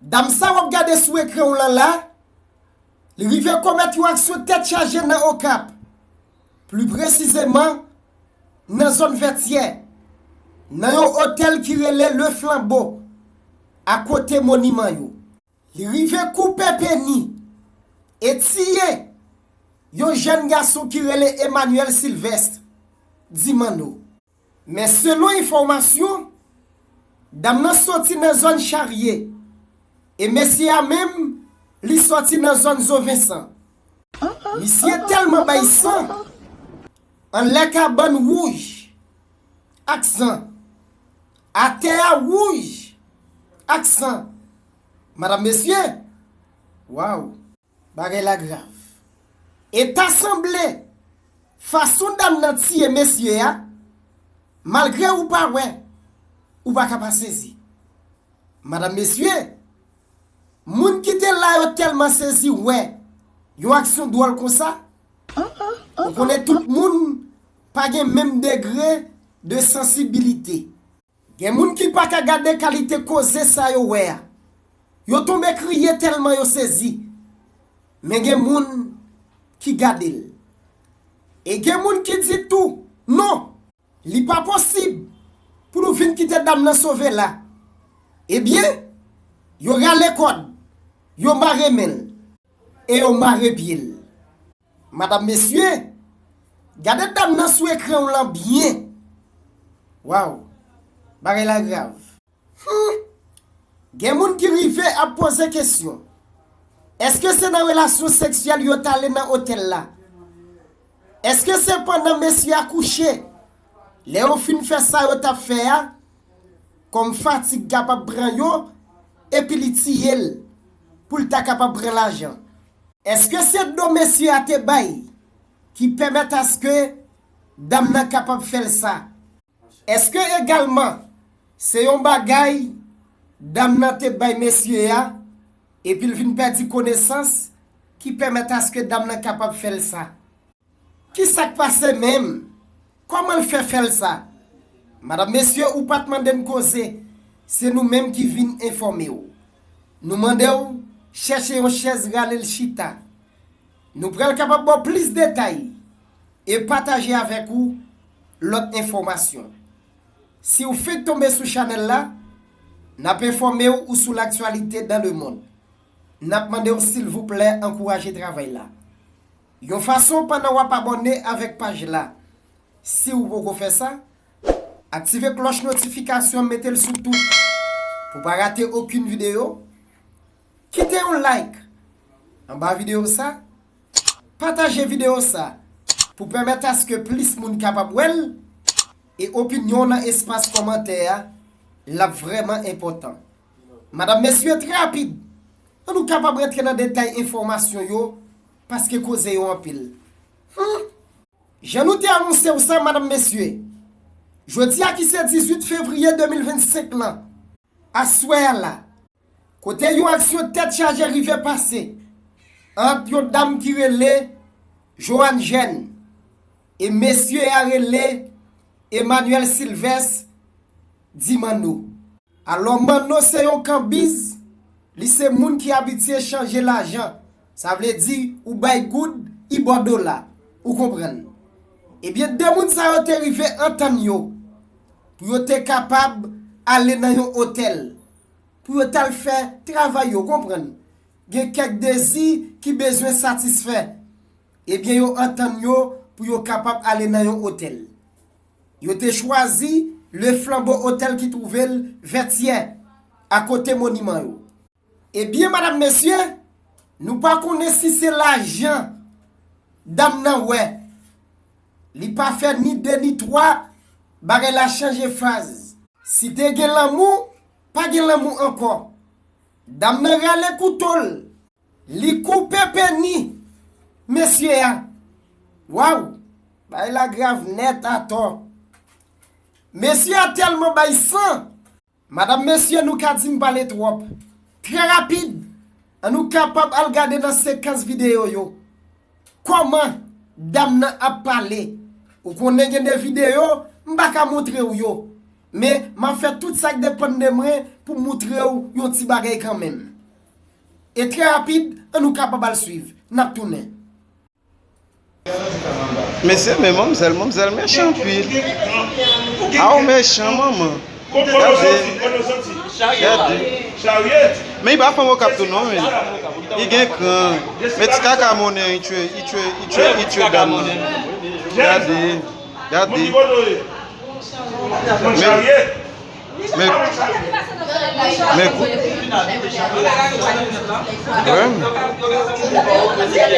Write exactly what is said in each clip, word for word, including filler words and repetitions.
Dam sa w ap gade sou ekran w lan la, li rive komèt yon aksyon tèt chaje nan Okap, pli presizeman nan zòn Vètyè, nan yon otèl ki rele Le Flambeau, akote moniman yo. Li rive koupe peni e tiye yon jèn gason ki rele Emmanuel Sylvestre, di Manno. Men selon enfòmasyon, dam nan soti nan zòn Charye e mesye a menm, li soti nan zòn Zovensan. Misye tèlman bay san, anlè kabann wouj ak san, atè a wouj ak san. Madanm, mesye, waw, bagay la grav. E ta sanble, fason dam nan tiye mesye a, malgre ou pa wè, ou pa ka pa sezi. Madanm, mesye, moun ki te la yo tèlman sezi wè yon aksyon dwòl konsa. Ou konnen tout moun pa gen menm degre de sansibilite. Gen moun ki pa ka gade kalite koze sa yo wè a. Yo tonbe kriye tèlman yo sezi. Men gen moun ki gade l. E gen moun ki di tou, non, li pa posib pou nou vin kite dam nan sove la. Ebyen, yo rale kòd, yo mare men l, e yo mare pye l. Madanm, mesye, gade dam nan sou ekran w lan byen. Waw, bagay la grav. Hmm. Gen moun ki rive ap poze kesyon. Èske se nan relasyon seksyèl yo t ale nan otèl la? Èske se pandan mesye a kouche, lè yo fin fè sa yo t ap fè a, kòm fatig kapab pran yo, epi li tiye l pou l ta kapab pran lajan? Èske se do mesye a te bay ki pèmèt aske dam nan kapab fè l sa? Èske egalman se yon bagay dam nan te bay mesye a, epi l vin pèdi konesans ki pèmèt aske dam nan kapab fè l sa? Ki sa k pase menm? Kòman l fè fè l sa? Madanm, mesye, ou pa t mande n koze, se nou menm ki vin enfòme w. Nou mande w chèche yon chèz rale l chita. Nou pral kapab ba w plis detay e pataje avèk ou lòt enfòmasyon. Si w fenk tonbe sou chanèl la, n ap enfòme w ou sou l'actualité dans le monde. N ap mande w silvouplè ankouraje travay la yon fason pandan w ap abòne avèk paj la. Si w poko fè sa, aktive klòch notifikasyon, mete l sou tout pou w pa rate okenn videyo. Kite yon like anba videyo sa, pataje videyo sa pou pèmèt aske plis moun kapab wè l, e opinyon w nan espas kòmantè a, l ap vrèman enpòtan. Madanm, mesye, trè rapid, an nou kapab rantre nan detay enfòmasyon yo, paske koze yo anpil. Hmm. Jan nou te anonse w sa, madanm, mesye, jodi a ki se dizuit fevriye de mil vennsenk lan, aswè a la, kote yon aksyon tèt chaje rive pase ant yon dam ki rele Johanne Jeune e mesye a rele Emmanuel Sylvestre, di Manno. Alò, Manno se yon kanbiz, li se moun ki abitye chanje lajan. Sa vle di, ou bay goud, li ba w dola. Ou konprann? Ebyen, de moun sa yo te rive antann yo pou yo te kapab ale nan yon otèl, pou yo t al fè travay yo, konprann? Gen kèk dezi ki bezwen satisfè. Ebyen, yo antann yo pou yo kapab ale nan yon otèl. Yo te chwazi Le Flambeau Hotel ki twouve l Vètyè, akote moniman yo. Ebyen, madanm, mesye, nou pa konnen si se lajan dam nan wè. Li pa fè ni de ni twa, bagay la chanje faz. Si te gen lanmou, pa gen lanmou ankò. Dam nan rale kouto l, li koupe peni mesye a. Waw, bagay la grav nèt atò. Mesye a tèlman bay san. Madanm, mesye, nou ka di m pale twòp. Trè rapid, an nou kapab al gade nan sekans videyo yo. Kòman dam nan ap pale? Ou konnen gen de videyo, m pa ka montre w yo. Men, m ap fè tout sa k depann de mwen pou m moutre w yon ti bagay kanmenm. E trè rapid, ann nou kapab al swiv. N ap tounen. Mesye, men manmzèl, manmzèl mechan anpil. A w mechan, manman. Gade. Gade. Men li pa fanm okap tou non, men. Li gen kran. Men ti kaka monnen, li tchwe, li tchwe, li tchwe, li tchwe dam nan. Gade. Gade. Men, men, men kou-, wi.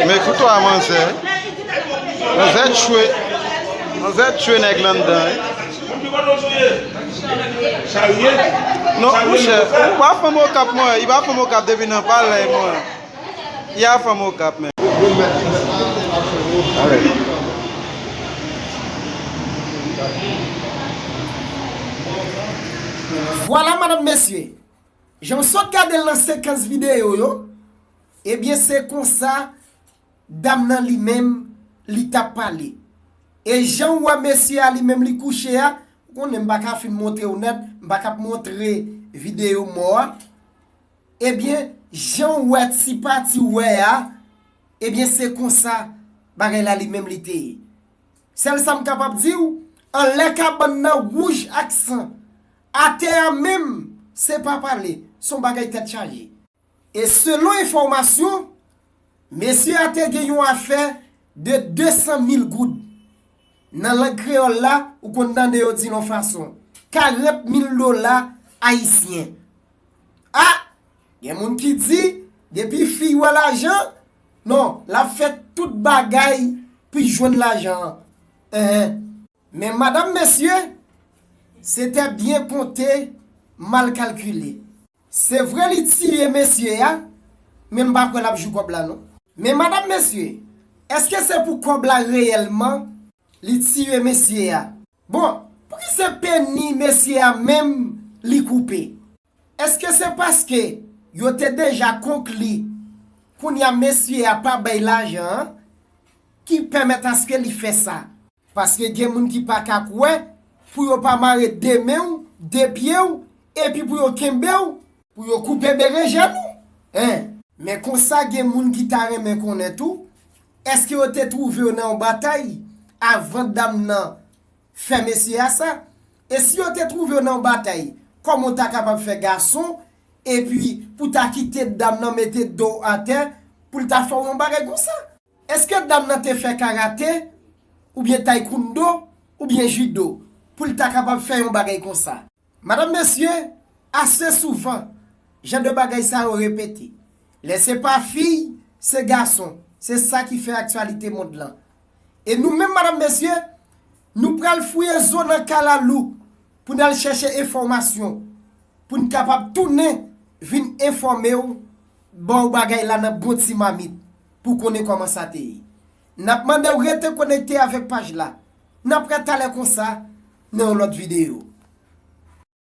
Men koute manzè. Manzè tchwe. Manzè tchwe nèg la anndan, wi. Non, monchè, ou pa fanm okap, mwen. Li pa fanm okap depi nan palè, mwen. Ya fanm okap, men. Vwala, madanm, mesye. Jan w sot gade l nan sekans videyo yo, ebyen, se konsa dam nan li menm, li t ap pale. E jan w wè mesye a li menm li kouche a, ou konnen m pa ka fin montre w nèt, m pa ka ap montre videyo mò a. Ebyen, jan w wè ti pati w wè a, ebyen, se konsa bagay la li menm li te ye. Sèl sa m kapab di w, anlè kabann nan wouj ak san. Atè a menm, se pa pale, se yon bagay tèt chaje. E selon enfòmasyon, mesye a te gen yon afè de de san mil goud. Nan lang kreyòl la, ou konn tande yo di l yon fason, karant mil dola ayisyen. A! Gen moun ki di, depi fi wè lajan, non, l ap fè tout bagay pou l jwenn lajan an. Enhen. Men madanm, mesye, se tè byen konte, mal kalkile. Se vre li tiye mesye a, men m pa kwè l ap jou kòb la non. Men madanm, mesye, èske se pou kòb la reyèlman li tiye mesye a? Bon, pouki se peni mesye a menm li koupe? Èske se paske yo te deja konkli, kounye a mesye a pa bay lajan an, ki pèmèt aske li fè sa? Paske gen moun ki pa ka kwè pou yo pa mare de men w, de pye w, epi pou yo kenbe w, pou yo koupe berenjèn ou. Hein? Men konsa gen moun ki ta renmen konnen tou, èske yo te twouve yo nan yon batay avan dam nan fè mesye a sa? E si yo te twouve yo nan yon batay, kòman w ta kapab fè gason, epi pou ta kite dam nan mete do w atè, pou l ta fè w yon bagay konsa? Èske dam nan te fè karate, oubyen taekwondo, oubyen jido, pou l ta kapab fè yon bagay konsa? Madanm, mesye, ase souvan, jan de bagay sa yo repete. Lè se pa fi, se gason. Se sa ki fè aktyalite mond lan. E nou menm, madanm, mesye, nou pral fouye zo nan kalalou pou n al chèche enfòmasyon, pou n kapab tounen vin enfòme w, ba w bagay la nan bon ti mamit, pou konnen kòman sa te ye. N ap mande w rete konekte avèk paj la. N ap wè talè konsa nan yon lòt videyo.